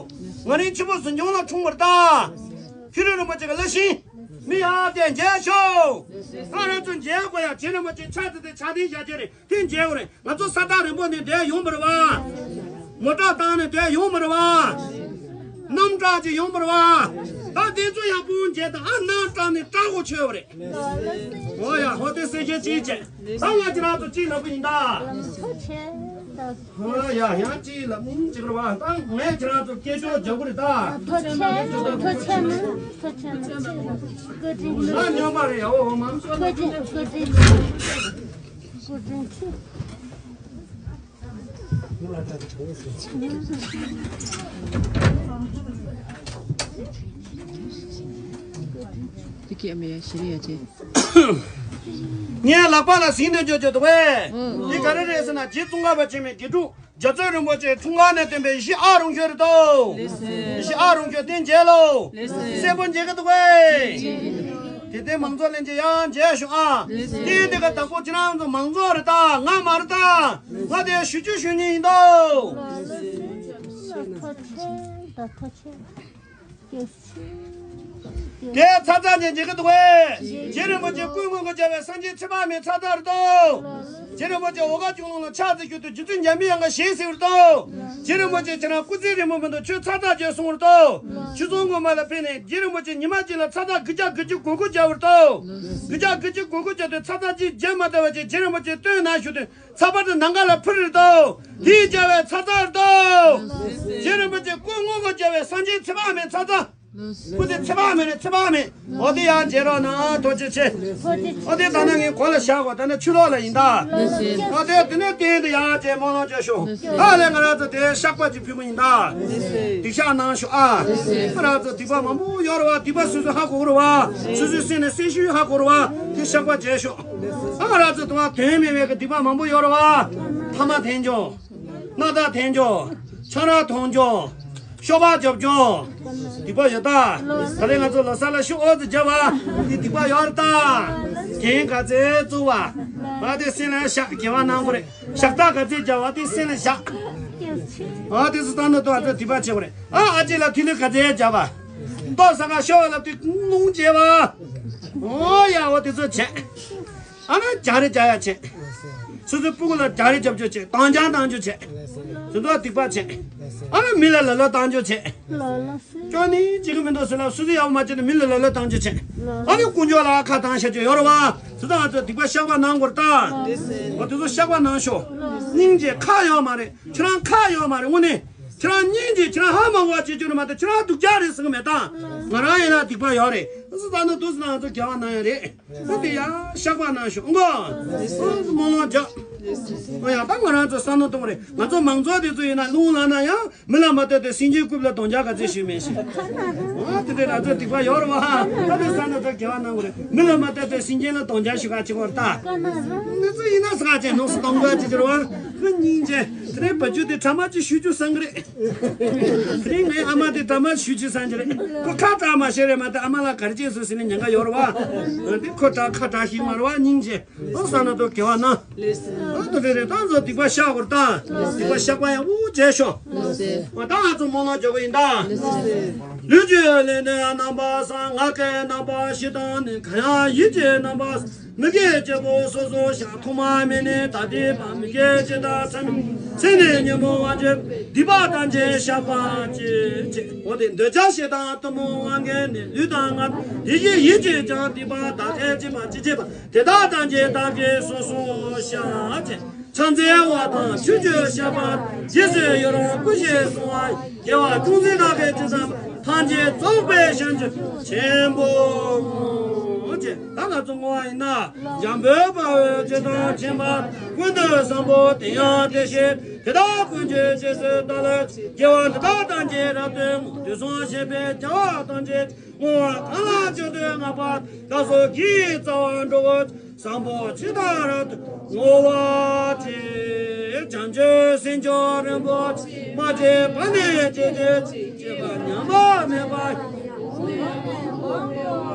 ང་རང་ཆེན་པོ་གཟིམ་ཆུང་ལ་འཁྲུངས་པ་རེད་ད། ཁྱོད་རང་རིན་པོ་ཆེ་གི་བླ་ཤིང་། མི་ཡ་དེ་མཇལ་ཤོག་ང་རང་ཚོ་མཇལ་དགོས་ཡ། རྗེ་རིན་པོ་ཆེ་ཕྱག་འཚལ་ཏེ་ཕྱག་འདི་བཞག་རྒྱུ་རེད། དེ་མཇལ་དགོས་རེད། ང་ཚོ་ས་ཐག་རིང་པོ་ནས་འདིར་ཡོང་པ་རེད་པ། མོ་ཊ་བཏང་ནས་འདིར་ཡོང་པ་རེད་པ། གནམ་གྲགས་ཀྱིས་ཡོང་པ་རེད་པ། ད་དེ་ཚོ་ཡང་སྤུན་མཇལ་དང་། ཨ་གནམ་གྲགས་ནས་སྐྲག་དགོས་ཆོད་པ་རེད། འོ་ཡ། འོ་དེ་གསལ་བཤད་ཅིག་བྱས། ད་ང་ཁྱེད་རང་ཚོ་གཅིག་ལབ་ཀྱི་ཡིན་ད། ཐུགས་རྗེ་ཆེ། འོ་ཡ། ཡང་གཅིག་ལབ་ཡིན་ཅིག་རེད་པ། ད་ངས་ཁྱེད་རང་ཚོ་སྐད་ཅོར་རྒྱག་གི་རེད་ད། ཐུགས་རྗེ་ཆེ། ཐུགས་རྗེ་ཆེ་མ། ཐུགས་རྗེ་ཆེ་མ། བཀའ་དྲིན་ཆེ། ང་སྨྱོན་པ་རེད་ཡ། འོ་མ། བཀའ་དྲིན། བཀའ་དྲིན་ཆེ། བཀའ་དྲིན་ཆེ། དེ་སྐད་མེད་ཡ། ཞི་ལི་ཡ་ཅེ། ངའི་ལག་པ་ལ་ཟིན་ནས་འཇོག་འཇོག་འདུག་པས། འདི་ག་རེ་རེད་ཟེར་ན། རྗེ་ཙོང་ཁ་པ་ཆེན་མོའི་དགེ་ཕྲུག་རྒྱ་མཚོ་རིན་པོ་ཆེའི་འཁྲུངས་སྐར་ནས་བསྟན་པའི་ཡེ་ཤེས་ཨ་རུང་ཤོད་རེད་དོ། ཡེ་ཤེས་ཨ་རུང་ཤོད་དེ་མཇལ་ལོ། གསལ་པོ་མཇལ་གི་འདུག་པས། དེ་ལྟའི་མང་ཚོགས་ལྷན་རྒྱས་ཡང་མཇལ་ཤོག་ཨ། དེ་འདི་ག་བདག་པོ་ཁྱེད་རང་ཚོ་མང་ཚོགས་རེད་ད། ང་མ་རེད་ད། ང་དེ་ཞུ་རྒྱུ་ཞུ་མཁན་ཡིན་དོ། དེ་ཚ་ཚ་ནས་མཇལ་གི་འདུག་པས། རྗེ་རིན་པོ་ཆེ་སྐུ་སྔོན་གྱི་རྒྱལ་བའི་སངས་རྒྱས་ཚེ་དཔག་མེད་ཚ་ཚ་རེད་དོ། རྗེ་རིན་པོ་ཆེ་འོལ་ཁ་ཆོས་ལུང་ལ་ཕྱག་འཚལ་ཞུ་དུས་རྗེ་བཙུན་འཇམ་པའི་དབྱངས་ཀྱིས་ཞལ་གཟིགས་པ་རེད་དོ། རྗེ་རིན་པོ་ཆེ་ཁྱེད་རང་སྐུ་ཚེ་རིང་པོ་མི་འདུག་ཁྱོད་ཚ་ཚ་བྱོས་གསུངས་པ་རེད་དོ། ཆོས་རྫོང་དགོན་པ་ལ་ཕེབས་ནས་རྗེ་རིན་པོ་ཆེ་ཉི་མ་གཅིག་ལ་ཚ་ཚ་དགུ་བརྒྱ་དགུ་བཅུ་གོ་དགུ་བརྒྱབ་པ་རེད་དོ། དགུ་བརྒྱ་དགུ་བཅུ་གོ་དགུ་བརྒྱབ་དུས་ཚ་ཚ་གཅིག་བརྒྱབ་མ་ཐུབ་པ་བྱས། རྗེ་རིན་པོ་ཆེ་སྟོད་ནས་ཞུ་དུས། ཚ་བ་དེ་ནམ་མཁའ་ལ་འཕུར་རེད་དོ། དེའི་རྒྱལ་བའི་ཚ་ཚ་རེད་དོ། རྗེ་རིན་པོ་ཆེ་སྐུ་སྔོན་གྱི་རྒྱལ་བའི་སངས་རྒྱས་ཚེ་དཔག་མེད་ཚ་ཚ། སྐུ་ཚེ་ཚེ་དཔག་མེད་རེད། ཚེ་དཔག་མེད། འོ་དེ་ཡང་མཇལ་རོགས་གནང་། ཐུགས་རྗེ་ཆེ། འོ་དེ་ད་ནི་ངས་གོ་ལ་བཞག་གོ། ད་ནི་ཕྱི་ལོགས་ལ་ཡིན་ད། འོ་དེ་དེ་ནས་སྟེང་དུ་ཡང་བྱས་སྨོན་ལམ་བྱོས་ཤོག་ཨ་ལས། ང་རང་ཚོ་དེ་བཤགས་པ་ཅིག་ཕུལ་གི་ཡིན་ད། སྡིག་བཤགས་གནང་ཤོག་ཨ། ང་རང་ཚོ་སྡིག་པ་མང་པོ་ཡོད་རེད་པ། སྡིག་པ་སོ་སོས་ཧ་གོ་གི་རེད་པ། སོ་སོའི་སེམས་ནས་སེམས་ཤུགས་ཧ་གོ་གི་རེད་པ། དེ་བཤགས་པ་བྱས་ཤོག་ཨ། ང་རང་ཚོ་དུང་བ་དོན་མེད་པའི་གི་སྡིག་པ་མང་པོ་ཡོད་རེད་པ། ཐ་མ་དལ་འབྱོར། སྣ་ཐག་འཐེན་འཇོག་ཆང་རག་འཐུང་འཇོག་ཤོ་སྦག་རྒྱོབ་འཇོག་སྡིག་པ་ཡོད་ད། ད་རེས་ང་ཚོ་ལོ་གསར་ལ་ཤོ་ཨོ་ཙི་རྒྱབ་པ་འདི་སྡིག་པ་ཡོད་རེད་ད། གྱེན་ག་ཚོད་བཙུགས་པ་ང་དེ་སེམས་ལ་བཞག་གྱེན་པ་གནང་དགོས་རེད། ཞག་རྟ་ག་ཚོད་རྒྱབ་པ་དེ་སེམས་ལ་བཞག་ཨ་དེ་ཚོ་ལྟ་ན་ཏོ་ཨ་ཚོ་སྡིག་པ་ཆེ་བ་རེད། ཨ་ཨ་ཅེ་ལ་ཐིག་ལེ་ག་ཚོད་རྒྱབ་པ་ལྟོ་ཟ་ག་ཤོ་བ་ལ་དེ་སྣུམ་བྱེད་པ་ཨོ་ཡ་ཨོ་དེ་ཚོ་བྱེད། ཨ་ན་རྒྱ་རེ་རྒྱ་ཡ་བྱེད། སོ་སོའི་སྤུ་གུ་ལ་རྒྱ་རེ་རྒྱབ་རྒྱུ་བྱེད། དང་རྒྱ་གཏང་རྒྱུ་བྱེད། དེ་ཚོ་སྡིག་པ་བྱས། ཨ་ནི་མི་ལ་ལ་ལོ་བཏང་རྒྱུ་བྱས། སྐྱོན་ནི་གཅིག་གི་མི་འདུག་ཟེར་ལ་སུ་ཟིག་ཡག་པོ་མ་བྱས་ནས་མི་ལ་ལ་ལོ་བཏང་རྒྱུ་བྱས། ཨ་ནི་དཀོན་མཆོག་ལ་ཁ་བཏང་བྱ་རྒྱུ་ཡོད་རེད་བ། དེ་ཚོ་ང་ཚོ་སྡིག་པ་བཤགས་པ་གནང་དགོས་རེད་ད། འོ་དེ་ཚོ་བཤགས་པ་གནང་ཤོག་སྙིང་རྗེ་ཁག་ཡོད་མ་རེད། ཁྱེད་རང་ཁག་ཡོད་མ་རེད། དངོས་གནས་ཁྱེད་རང་སྙིང་རྗེ། ཁྱེད་རང་ཧ་མ་གོ་བ་བྱེད་རྒྱུ་རེད་མ་གཏོགས་ཁྱེད་རང་སྡུག་ཅག་རེད་ཟེར་གི་མེད་ད། ང་རང་ཡིན་ན་སྡིག་པ་ཡོད་རེད། སུ་ད་ནི་དུས་ན་ང་ཚོ་དགེ་བ་གནང་ཡ་རེད། ད་དེ་ཡང་བཤགས་པ་གནང་ཤོག་ཨང་གོ། སྨོན་ལམ་རྒྱག་ཨོ་ཡ། ད་ང་རང་ཚོ་བསམ་བློ་གཏོང་རེད། ང་ཚོ་མང་ཚོགས་དེ་ཚོ་ཡིན་ན་རླུང་ལངས་ན་ཡང་མི་ལ་མ་ལྟོས་ཏེ་སེམས་ཅན་རྐུབ་ལ་རྡོག་རྒྱག་ག་ཚོད་ཞུས་མེད་ཤེས། ཨོ་དེ་འདྲའི་ང་ཚོ་སྡིག་པ་ཡོད་རེད་བ། ད་དེ་བསམ་བློ་ཚོ་དགེ་བ་གནང་དགོས་རེད། མི་ལ་མ་ལྟོས་ཏེ་སེམས་ཅན་ལ་རྡོག་རྒྱག་ཞུ་ག་ཅིག་བར་ད། ང་ཚོ་ཡིན་ན་ས་ཆ་ནོག་སུ་གཏོང་དགོས་ཅིག་གྱུར་བ། ཁོ་སྙིང་རྗེ། དེ་རིང་བ་རྒྱུད་དེ་གྲ་མ་ཅིག་ཞུ་རྒྱུ་བསམ་གི་རེད། དེ་རིང་ངའི་ཨ་མ་དེ་གྲ་མ་ཞུ་རྒྱུ་བསམ་གི་རེད། ཁོ་ཁ་གྲག་མ་ཤེས་རེད་མ་གཏོགས་ཨ་མ་ལ་ག་རེ་བྱས་སོང་ཟེར་ནས་ཉེན་ཁ་ཡོད་རེད་བ། འདི་ཁོ་གྲག་ཁ་གྲག་ཤེས་མ་རེད་བ། སྙིང་རྗེ། ཨོ་བསམ་ན་དོ་དགེ་བ་ན། ཨོ་དོ་རེ་རེ་ད་ཚོ་སྡིག་པ་བཤགས་དགོས་རེད་ད། སྡིག་པ་བཤགས་པ་ཡག་པོ་བྱས་ཤོག་ཨོ་ད་ང་ཚོ་སྨོན་ལམ་རྒྱག་གི་ཡིན་ད། ལུས་ཀྱི་ལས་ནི་རྣམ་པ་གསུམ། ངག་གི་རྣམ་པ་བཞི་དང་ནི། གང་ཡང་ཡིད་ཀྱི་རྣམ་པ་མི་དགེ་བཅུ་པོ་སོ་སོར་བཤགས། ཐོག་མ་མེད་ནས་ད་ལྟའི་བར། མི་དགེ་བཅུ་དང་མཚན་ཉིད་ཉོན་མོངས་དབང་བཅུ། སྡིག་པ་ཐམས་ཅད་བཤགས་པར་བགྱི། འོ་དེ་འདོད་ཆགས་ཞེ་སྡང་གཏི་མུག་དབང་གིས་ནི། ལུས་དང་ངག་ཡིད་ཀྱི་ཡིད་ཀྱིས་ཀྱང་སྡིག་པ་དག་གིས་བགྱིས་པ་ཅི་བགྱིས་པ། དེ་དག་ཐམས་ཅད་བདག་གིས་སོ་སོར་བཤགས། ཕྱག་འཚལ་བ་དང་ཆོས་སྤྱོད་བཤགས་པ། རྗེས་སུ་ཡི་རང་བསྐུལ་ཞིང་གསོལ་བ། དགེ་བ་ཅུང་ཟད་ལྷག་པའི་ཕྱིར་བསམ་པ། ཐམས་ཅད་རྫོགས་པའི་བྱང་ཆུབ་ཆེན་པོའོ། ཅེས་ད་ང་ཚོ་བསྔོ་བ་ཡིན་ན། འཇམ་དཔལ་དཔའ་བོས་ཇི་ལྟར་མཁྱེན་པ་ཀུན་ཏུ་བཟང་པོ་དེ་ཡང་དེ་བཞིན་དེ་དག་ཀུན་གྱི་རྗེས་སུ་བདག་སློབ་ཅིང་། དགེ་བ་འདི་དག་ཐམས་ཅད་རབ་ཏུ་བསྔོ། དུས་གསུམ་གཤེགས་པའི་རྒྱལ་བ་ཐམས་ཅད་བསྔོ་བ་གང་ལ་མཆོག་ཏུ་བསྔགས་པ་དག་གསུམ་གྱི་རྩ་བ་འགྲོ་བ་བཟང་པོ་ཇི་ལྟར་རབ་ཏུ་བསྔོ་བ་དེ། བྱང་ཆུབ་སེམས་མཆོག་རིན་པོ་ཆེ། མ་སྐྱེས་པ་ནས་སྐྱེ་གྱུར་ཅིག་སྐྱེས་པ་ཉམས་པ་མེད་པ་ཡང་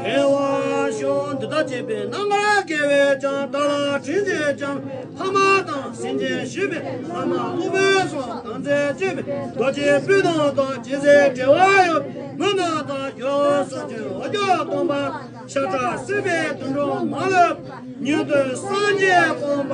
འཕེལ་བར་ཤོག་འདི་ལྟར་བྱས་པས་ནམ་མཁའ་དགེ་བའི་ལྗོངས། དག་ལ་སྤྲིན་གྱི་འཇིགས་མེད་ལྷ་མོ་དང་། སེམས་ཅན་བཞི་པའི་ལྷ་མོ་སློབ་དཔོན་སོགས་དམ་ཚིག་གཅིག་པའི་རྡོ་རྗེ་སྤུན་ཟླ་དང་། ཇི་སྲིད་འབྲེལ་བ་ཡོད་པའི་མི་རྣམས་དང་། ཡུལ་སོགས་ཀྱི་འོ་སྐོལ་སྟོན་པ། ཤ་ཁྲག་སྲེག་པའི་དུད་འགྲོ་མ་ལུས་པ། མྱུར་དུ་སངས་རྒྱས་དགོངས་པ་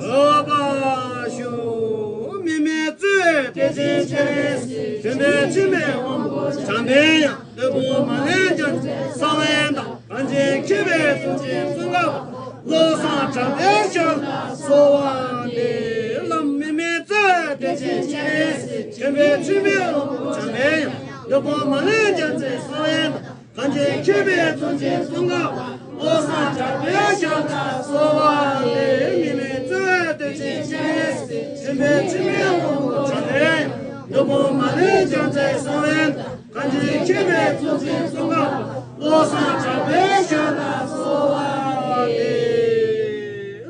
འགྲུབ་པར་ཤོག་མི་མེད་གཙོ་བོ་བདེ་ཆེན་སྤྱན་རས་གཟིགས། འཇམ་དཔལ་ཆེན་པོའི་དབང་པོ་འཇམ་དཔལ་དབྱངས། བློན་པོ་མ་ལུས་རྒྱལ་མཚན་ས་བོན་དང་། གངས་ཅན་མཁས་པའི་གཙུག་རྒྱན་ཙོང་ཁ་པ། བློ་བཟང་གྲགས་པའི་ཞབས་ལ་གསོལ་བ་འདེབས། བླ་མ་མི་མེད་གཙོ་བོ་བདེ་ཆེན་སྤྱན་རས་གཟིགས། འཇམ་དཔལ་ཆེན་པོའི་དབང་པོ་འཇམ་དཔལ་དབྱངས། བློན་པོ་མ་ལུས་རྒྱལ་མཚན་ས་བོན་དང་། གངས་ཅན་མཁས་པའི་གཙུག་རྒྱན་ཙོང་ཁ་པ། བློ་བཟང་གྲགས་པའི་ཞབས་ལ་གསོལ་བ་འདེབས། མི་མེད་གཙོ་བོ་བདེ་ཆེན་སྤྱན་རས་གཟིགས། འཇམ་དཔལ་ཆེན་པོའི་དབང་པོ་འཇམ་དཔལ་དབྱངས། བློན་པོ་མ་ལུས་རྒྱལ་མཚན་ས་བོན་དང་། གངས་ཅན་མཁས་པའི་གཙུག་རྒྱན་ཙོང་ཁ་པ། བློ་བཟང་གྲགས་པའི་ཞབས་ལ་གསོལ་བ་འདེབས།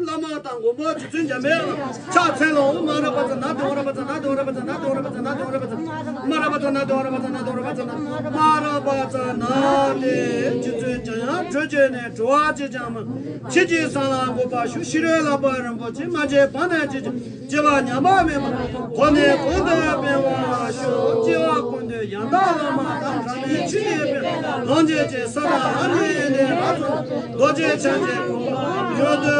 བླ་མ་དང་མགོན་པོ་རྗེ་བཙུན་འཇམ་དཔལ་དབྱངས་ཕྱག་འཚལ་ལོ། མ་ར་པ་ཙ་ན་དེ་ཝ་ར་པ་ཙ་ན་དེ་ཝ་ར་པ་ཙ་ན་དེ་ཝ་ར་པ་ཙ་ན་དེ་ཝ་ར་པ་ཙ་ན། མ་ར་པ་ཙ་ན་དེ་ཝ་ར་པ་ཙ་ན་དེ་ཝ་ར་པ་ཙ་ན། མ་ར་པ་ཙ་ན་དེ། རྗེ་བཙུན་འཇམ་དབྱངས་ཁྲོས་བྱས་ནས། འགྲོ་བ་གཅིག་ཀྱང་མ་ཆོས་ཀྱི་སེམས་ལ་འགོད་པར་ཤོག་ཕྱི་རོལ་ལྷ་པ་རིན་པོ་ཆེ། མ་སྐྱེས་པ་ནས་སྐྱེ་གྱུར། སྐྱེས་པ་ཉམས་པ་མེད་པ། གོང་ནས་གོང་དུ་འཕེལ་བར་ཤོག་སྐྱེ་བ་ཀུན་ཏུ་ཡང་དག་བླ་མ་དང་། གྲངས་མེད་ཆོས་ཀྱི་དཔལ་ལོངས་སྤྱོད་ཅིང་། ས་དང་ལྷ་མིའི་ཡོན་ཏན་རབ་རྫོགས། རྡོ་རྗེ་འཆང་ཆེན་གོ་འཕང་མྱུར་དུ་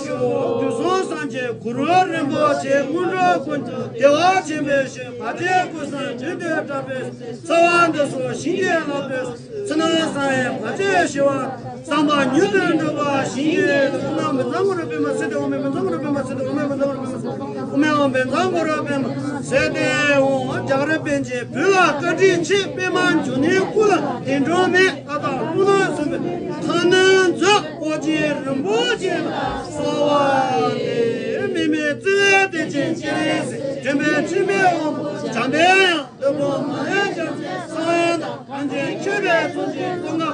ཤོག་དུས་གསུམ་སངས་རྒྱས་གུ་རུ་རིན་པོ་ཆེ། སྔོན་འགྲོ་ཀུན་གྱི་བདེ་བ་ཆེན་པོའི་ཕྱིར། བར་ཆད་ཀུན་བསལ་མྱུར་དུ་དགྲ་བོས། རྩ་བ་འདི་སོགས་བྱིན་གྱིས་བརླབ་ཏུ། ཕྱི་ནང་གསང་བའི་བར་ཆད་ཞི་བ། བསམ་པ་མྱུར་དུ་འགྲུབ་པར་བྱིན་གྱིས་བརླབ་ཏུ། ཨོཾ་བཛྲ་གུ་རུ་པདྨ་སིདྡྷི། ཨོཾ་བཛྲ་གུ་རུ་པདྨ་སིདྡྷི། ཨོཾ་བཛྲ་གུ་རུ་པདྨ་སིདྡྷི། ཨོཾ་བཛྲ་གུ་རུ་པདྨ་སིདྡྷི། ཨོཾ། རྒྱ་གར་པཎ་ཆེན་བོད་ལ་བཀའ་དྲིན་ཆེ། པདྨ་འབྱུང་གནས་སྐུ་ལ་དོན་གྲུབ་མེད། ཀ་དག་ཀུན་ལ་སོན་པའི་ཁ་གནོན་མཛད། ཨོ་རྒྱན་རིན་པོ་ཆེ་ལ་གསོལ་བ་འདེབས། མི་མེད་གཙོ་བོ་བདེ་ཆེན་སྤྱན་རས་གཟིགས། འཇམ་དཔལ་ཆེན་པོའི་དབང་པོ་འཇམ་དཔལ་དབྱངས། བློན་པོ་མ་ལུས་རྒྱལ་མཚན་ས་བོན་དང་། གངས་ཅན་མཁས་པའི་གཙུག་རྒྱན་ཙོང་ཁ་པ།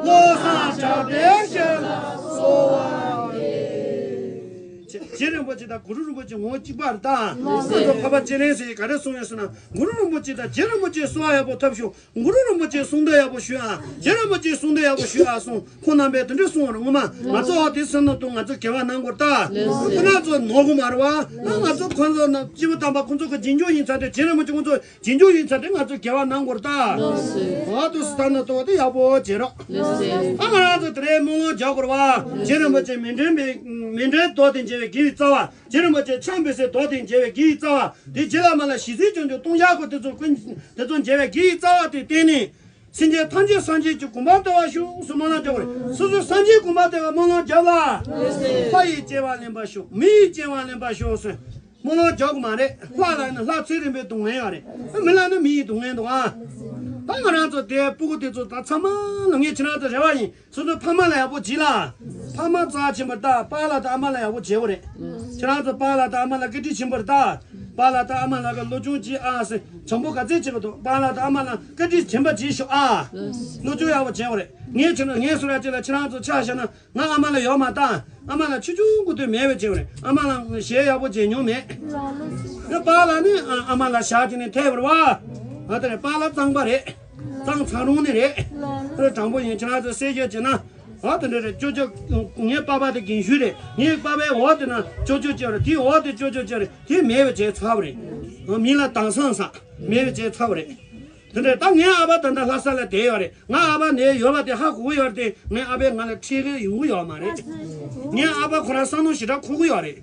བློ་བཟང་གྲགས་པའི་ཞབས་ལ་གསོལ་བ་འདེབས། རྗེ་རིན་པོ་ཆེ་དང་གུ་རུ་རིན་པོ་ཆེ་ངོ་བོ་གཅིག་པ་རེད་ད། ང་ཚོ་འཕགས་པ་སྤྱན་རས་གཟིགས་ག་རེ་གསུངས་ཡོད་ཟེར་ན། གུ་རུ་རིན་པོ་ཆེ་དང་རྗེ་རིན་པོ་ཆེ་གསོལ་བ་ཡག་པོ་ཐོབ་ཤོག་གུ་རུ་རིན་པོ་ཆེ་གསུང་དོན་ཡག་པོ་ཞུ་ཨ། རྗེ་རིན་པོ་ཆེ་གསུང་དོན་ཡག་པོ་ཞུ་ཨ་གསུངས། ཁོང་རྣམ་པས་དེ་འདྲ་གསུངས་པ་རེད། ངོ་མ་ང་ཚོ་འོ་དེ་སེམས་ནང་དུ་ང་ཚོ་དགེ་བ་གནང་དགོས་རེད་ད། ཁོ་ན་ཚོ་ནོར་གི་མ་རེད་བ། ང་ཚོ་ཁོ་ཚོ་ན་སྐྱེས་བུ་དམ་པ་ཁོ་ཚོ་གི་རྗེས་འཇུག་ཡིན་ཚར་དུས། རྗེ་རིན་པོ་ཆེ་ཁོ་ཚོ་རྗེས་འཇུག་ཡིན་ཚར་དུས་ང་ཚོ་དགེ་བ་གནང་དགོས་རེད་ད། འོ་དུ་སི་ད་ན་དོ་དེ་ཡག་པོ་བྱེད་རོགས། ཨ་ང་རང་ཚོ་དེ་རེད། སྨོན་ལམ་རྒྱག་དགོས་རེད་བ། རྗེ་རིན་པོ་ཆེ་མཎྜལ་འབེབས། མཎྜལ་རྡོ་དེ་འཇལ་བའི་དགེ་བའི་ རྩ་བ། རྗེ་རིན་པོ་ཆེ་ཕྱག་འབུལ་སའི་མདོ་དེ་མཇལ་བའི་དགེ་བའི་རྩ་བ། དེ་རྗེ་བླ་མ་ལ་ཞི་བསིལ་སྐྱོང་རྒྱུ་ལྟུང་བཤགས་སྐོར་དེ་ཚོ་ཀུན་དེ་ཚོ་མཇལ་བའི་དགེ་བའི་རྩ་བ་དེ་བརྟེན་ནས། སེམས་ཅན་ཐམས་ཅད་སངས་རྒྱས་ཀྱི་གོ་འཕང་ཐོབ་པར་ཤོག་ཟེར་སྨོན་ལམ་རྒྱག་དགོས་རེད། སོ་སོ་སངས་རྒྱས་གོ་འཕང་ཐོབ་པར་སྨོན་ལམ་རྒྱབ་ལ། ལྷ་ཡི་སྐྱེ་བ་ལེན་པར་ཤོག་མི་ཡི་སྐྱེ་བ་ལེན་པར་ཤོག་ཟེར། སྨོན་ལམ་རྒྱག་དགོས་མ་རེད། ལྷ་ལ་ནི་ལྷ་ཚེ་རིང་པོའི་སྡུག་བསྔལ་ཡོད་རེད། མི་ལ་ནི་མི་ཡི་སྡུག་བསྔལ་འདུག་ཨ། ད་ང་རང་ཚོ་དེ་སྤུ་གུ་དེ་ཚོ་ད་ཚང་མ་ལ་ངས་ཁྱེད་རང་ཚོ་རེ་བ་ཡིན། སོ་སོའི་ཕ་མ་ལ་ཡག་པོ་བྱེད་ལ། ཕ་མ་རྩ་ཆེན་པོ་ལྟ། པཱ་ལགས་དང་ཨ་མ་ལགས་ཡག་པོ་བྱེད་དགོས་རེད། ཁྱེད་རང་ཚོ་པཱ་ལགས་དང་ཨ་མ་ལགས་བཀའ་དྲིན་ཆེན་པོ་རེད་ད། པཱ་ལགས་དང་ཨ་མ་ལགས་ཀྱི་སློབ་སྦྱོང་བྱེད་ཨ་ཟེར། བྱམས་པོ་ག་ཚད་བྱེད་དགོས་འདུག་པཱ་ལགས་དང་ཨ་མ་ལགས་བཀའ་དྲིན་ཆེན་པོ་བྱེད་ཤོག་ཨ། སློབ་སྦྱོང་ཡག་པོ་བྱེད་དགོས་རེད། ངས་ཁྱེད་ངས་སུ་ར་ཅིག་ལ་ཁྱེད་རང་ཚོ་ཆ་བཞག་ན། ང་ཨ་མ་ལགས་ཡོད་མ་ད། ཨ་མ་ལགས་ཆུང་ཆུང་གི་དུས་མེད་པའི་བྱེད་པ་རེད། ཨ་མ་ལགས་ཞལ་ཡག་པོ་མཇལ་མྱོང་མེད། ང་པཱ་ལགས་ནི་ཨ་ཨ་མ་ལགས་ཞག་གཅིག་ནས་ཐལ་བར་བ། ང་དེ་རེད། པཱ་ལགས་གཙང་པ་རེད། གཙང་གཙང་རོང་ནས་རེད། དེ་རེད། དྲང་པོ་ཡིན། ཁྱེད་རང་ཚོ་གསལ་བཤད་བྱས་ན། ཨ་དེ་འདྲ་རེད། ཅོ་ཅོ། ངའི་པ་ཕ་དེ་རྒན་ཤོས་རེད། ངའི་པ་ཕའི་འོག་དེ་ན་ཅོ་ཅོ་ཅིག་རེད། དེའི་འོག་དེ་ཅོ་ཅོ་ཅིག་རེད། དེ་མེད་པའི་བྱས་ཚར་བ་རེད། མི་ལ་དྭངས་སང་ས་མེད་པའི་བྱས་ཚར་བ་རེད། དེ་འདྲ་ད་ངའི་ཨ་ཕ་ད་ལྟ་ལྷ་ས་ལ་བསྡད་ཡོད་རེད། ང་ཨ་ཕ་ནས་ཡོད་པ་དེ་ཧ་གོ་གི་ཡོད་རེད་དེ། ངའི་ཨ་ཕས་ང་ལ་ཁྲིད་གི་ཡོང་གི་ཡོད་མ་རེད། ངའི་ཨ་ཕ་ཁོ་རང་བསམ་བློ་ཞེ་དྲག་འཁོར་གི་ཡོད་རེད།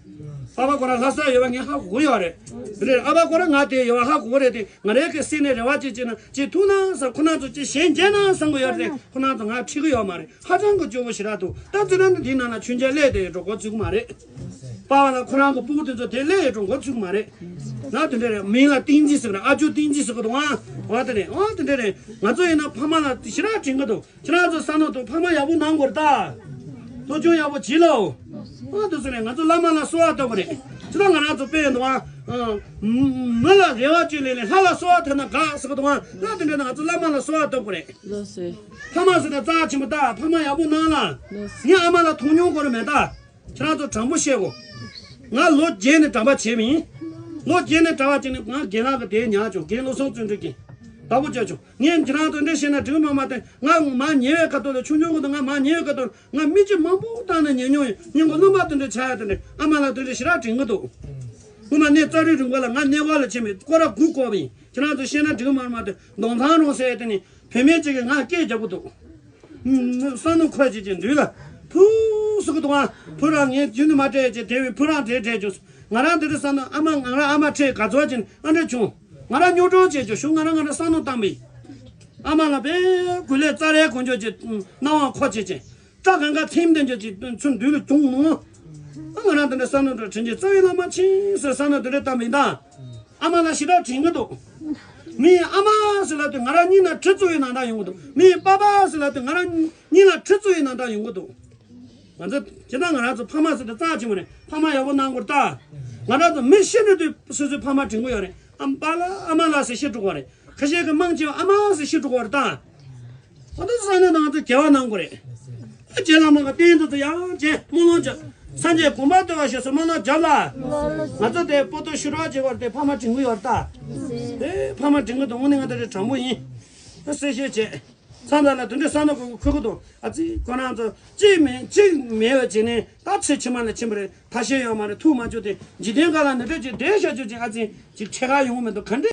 ཨ་ཕ་ཁོ་རང་ལྷ་ས་ཡོད་པ་ངས་ཧ་གོ་གི་ཡོད་རེད། རེད། ཨ་ཕ་ཁོ་རང་ང་དེ་ཡོད་པ་ཧ་གོ་གི་རེད་དེ། ང་རང་གི་སེམས་ནས་རེ་བ་ཅིག་བྱས་ན་ཅིག་ཐུག་ན་བསམ། ཁོ་རང་ཚོ་ཅིག་གཞན་མཇལ་ན་བསམ་གི་ཡོད་རེད་དེ། ཁོ་རང་ཚོ་ང་ཁྲིད་གི་ཡོད་མ་རེད། ཧ་ཅང་གི་སྐྱོ་བོ་ཞེ་དྲག་འདུག་ད་ཚེ་རིང་འདི་ནང་ལ་མཆོད་མཇལ་སླེབས་དེ་འགྲོ་འགོ་ཚུགས་མ་རེད། པཱ་ལགས་ཁོ་རང་གི་སྤུ་གུ་དེ་ཚོ་དེ་སླེབས་འགྲོ་འགོ་ཚུགས་མ་རེད། ན་དེ་འདྲ་རེད། མིང་ལ་བསྟན་འཛིན་ཟེར་གི་རེད། ཨ་ཇོ་བསྟན་འཛིན་ཟེར་གི་འདུག་ཨ། འོ་དེ་རེད། འོ་དེ་འདྲ་རེད། ང་ཚོ་ཡིན་ན་ཕ་མ་ལ་ཞེ་དྲག་དྲན་གི་འདུག་ཁྱེད་རང་ཚོ་བསམ་བློ་ཐོངས། ཕ་མ་ཡག་པོ་གནང་དགོས་རེད་ད། སློབ་སྦྱོང་ཡག་པོ་བྱེད་ལོ། ཨ་དེ་ཚོ་རེད། ང་ཚོ་བླ་མ་ལ་གསོལ་བ་བཏབ་དགོས་རེད། ཅི་ལྟར་ང་རང་ཚོ་དཔེ་འདུག་ཨ། མི་ལ་རེ་བ་བཅོལ་ལེ་ལེ་ལྷ་ལ་གསོལ་བ་བཏབ་ན་དགའ་ཟེར་གི་འདུག་ཨ། ད་དེ་འདྲ་ན་ང་ཚོ་བླ་མ་ལ་གསོལ་བ་བཏབ་དགོས་རེད། ལགས་སོ། ཕ་མ་ཟེར་ན་རྩ་ཆེན་པོ་ད། ཕ་མ་ཡག་པོ་གནང་ལ། ངས་ཨ་མ་ལགས་མཐོང་མྱོང་ཁོ་རང་མེད་ད། ཁྱེད་རང་ཚོ་དྲང་པོ་བཤད་གོ། ང་ལོ་བརྒྱད་ནས་གྲྭ་པ་བྱས་མིན། ལོ་བརྒྱད་ནས་གྲྭ་པ་བྱས་ནས་ང་རྒན་ལགས་ཀྱི་དེ་ཉར་བྱུང་། རྒན་བློ་བཟང་བརྩོན་འགྲུས་ཀྱིས་བདག་པོ་བྱས་བྱུང་། ངས་ཁྱེད་རང་ཚོ་འདྲི་ཤེས་ན་འགྲིག་མ་མ་དེ། ང་མ་ཉེ་བའི་ཁ་ཐོག་ལ་ཆུང་ཆུང་གི་འདུག་ང་མ་ཉེ་བའི་ཁ་ཐོག་ང་མི་གཅིག་མང་པོ་བཏང་ནས་ཉེ་མྱོང་ཡིན། སྙིང་གི་རླུང་བ་དེ་འདྲ་ཆགས་ཡ་དེ་འདྲ། ཨ་མ་ལགས་དེ་འདྲ་ཞེ་དྲག་དྲན་གི་འདུག་སྔོན་མ་གནས་རྩ་རི་རི་མགོ་ལ་ང་གནས་སྐོར་ལ་ཕྱིན་མིན། སྐོར་ར་དགུ་བསྐོར་བ་ཡིན། ཁྱེད་རང་ཚོ་ཤེས་ན་འགྲིག་མ་མ་དེ། མདོ་མཚང་རོང་ཟེར་ཡ་དེ་ནི། བུད་མེད་ཅིག་གིས་ང་སྐད་རྒྱག་གི་འདུག་བསམ་བློ་འཁོར་བྱེད་ཀྱི་འདུག་ལ། ཕུ་ཟེར་གི་འདུག་ཨ། བུ་རང་ངའི་རྒྱུད་ནས་མ་སྤྲད་ཅེས། དེ་བས་བུ་རང་དེ་སྤྲད་བྱུང་། ང་རང་དེ་འདྲ་བསམ་ན་ཨ་མ། ང་རང་ཨ་མ་ཁྲིད་ག་ཚོད་ཅིག་ཨ་འདྲ་བྱུང་། ང་རང་རྙོག་དྲ་བྱེད་རྒྱུ་ཞུ། ང་རང་ང་རང་བསམ་བློ་བཏང་བས། ཨ་མ་ལགས་དཔེ་གུ་ལས་རྩ་རའི་དཀོན་མཆོག་ཅིག་སྣང་བ་འཁོར་བྱེད་ཅིང་། སྐྲ་གང་ག་ཐིམ་དེ་འཇོག་ཅིག་ཚུར་མདུན་ལ་བྱུང་ནོ། ཨ། ང་རང་དེ་འདྲ་བསམ་བློ་འདྲ་དྲན་གྱི། རྩ་བའི་བླ་མ་མཁྱེན་ཟེར་བསམ་བློ་དེ་འདྲ་བཏང་བས་ད། ཨ་མ་ལགས་ཞེ་དྲག་དྲན་གྱི་འདུག་མིའི་ཨ་མ་ཟེར་ལབ་དུས་ང་རང་སྙིང་ལ་གྲི་བཙུགས་པའི་ནང་ལྟར་ཡོང་གི་འདུག་མིའི་པ་ཕ་ཟེར་ལབ་དུས་ང་རང་སྙིང་ལ་གྲི་བཙུགས་པའི་ནང་ལྟར་ཡོང་གི་འདུག་ང་ཚོ་ཇི་ལྟར་ང་རང་ཚོ་ཕ་མ་ཟེར་དུས་རྩ་ཆེན་པོ་རེད། ཕ་མ་ཡག་པོ་གནང་དགོས་རེད་ད། ང་རང་ཚོ་མི་ཤི་འགྲོ་དུས་སོ་སོའི་ཕ་མ་དྲན་གྱི་ཡོད་རེད། ཨ། པཱ་ལགས། ཨ་མ་ལགས་ཟེར་ཤི་འགྲོ་གི་རེད། ཁ་ཤས་ཀྱིས་མང་ཆེ་བ་ཨ་མ་ཟེར་ཤི་འགྲོ་གི་རེད་ད། ཨ། དེ་བསམ་ན་ང་ཚོ་དགེ་བ་གནང་དགོས་རེད། ཨ། རྗེ་བླ་མ་གི་རྟེན་དེ་ཚོ་ཡང་བྱས་སྨོན་ལམ་བྱས། སངས་རྒྱས་གོ་འཕང་ཐོབ་པར་ཤོག་ཟེར་སྨོན་ལམ་བརྒྱབ་ལ། ང་ཚོ་དེ་པོ་ཏོ་ཤི་རོགས་བྱེད་དགོས་རེད་དེ། ཕ་མ་དྲན་གྱི་ཡོད་རེད་ད། དེ་ཕ་མ་དྲན་གྱི་འདུག་དངོས་གནས་ང་ཚོ་དེ་དྲང་པོ་ཡིན། ཨ། གསལ་བཤད་བྱས། མཚམས་དག་ལ་དེ་འདྲའི་བསམ་བློ་འཁོར་གྱི་འདུག་ཨ་ཙི། ཁོ་རང་ཚོ་གཅིག་མེད་གཅིག་མེད་པ་བྱས་ནས་ད་ཚེ་ཕྱི་མ་ལ་ཕྱིན་པ་རེད། ཐ་ཤལ་ཡོད་མ་རེད། ཐུག་མ་བཅུག་སྟེ་འཇིག་རྟེན་ཁ་ལ་འདི་འདྲ་ཅིག་བསྡད་བཞག་རྒྱུ་ཅིག་ཨ་ཙི་ཅིག་ཁྲེལ་ག་ཡོང་གི་མི་འདུག་ག་འདྲ།